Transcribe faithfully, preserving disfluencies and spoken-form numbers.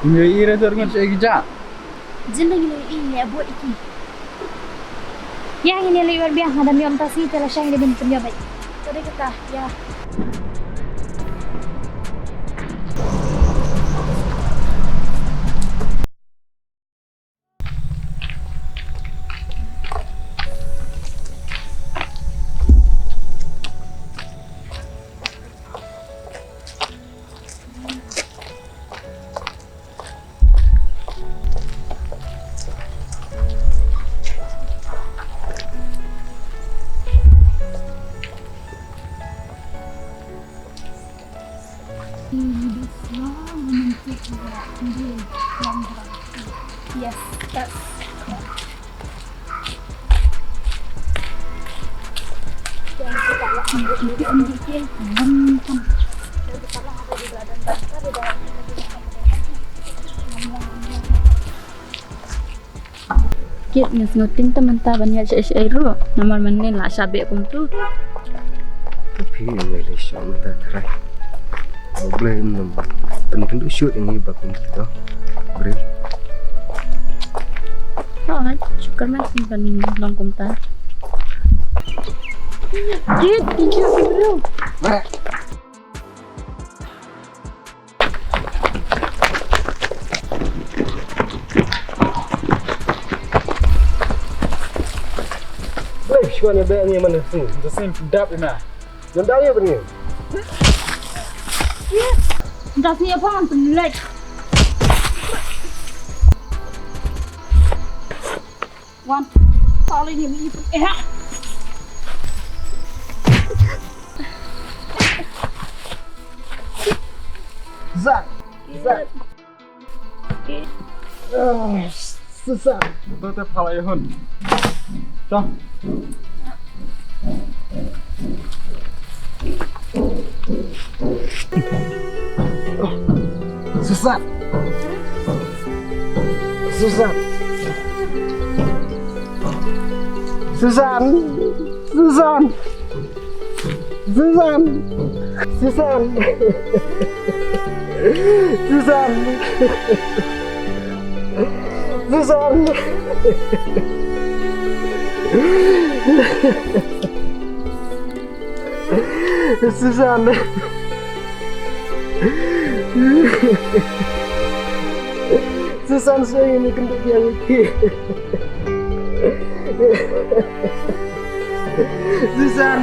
Ngi ïohi re sor ngut sha ki ja. Jin da ngi ïohi ngi ïa bud ïa ki. Ïa ngin ïa leit wan biang, haduh mynta sngi te lashai ngin ïa pynïoh beit. Te dei kata ïa. Yes, that's Kit, nga sngewthuh te mynta ban ïa shai shai ruh. Namar mynne la sha beh kumtu. Te phi ïa lei lei sha mynta trai. Ba blei ym nang pynkhynduh shuh ïa ngi ba kumtu. Briew. Hooid, shukor ma ban long kumta. Kit, kit, kit, briew. Blei, shuwa ne beh ngi man sini. Da sini dap ina. Nang dap ïa bani. Da sini apa man pynlek. Wan. Tali ni mi pun eh. Zan. Zan. Ah, Susan. Betul te pala ihun. Dah. Susan. Susan. Susan. Susan. Susan. Susan. Susan. Susan. Susan. Susan, sngewbha ïa kynduh ïa ngi. Susan.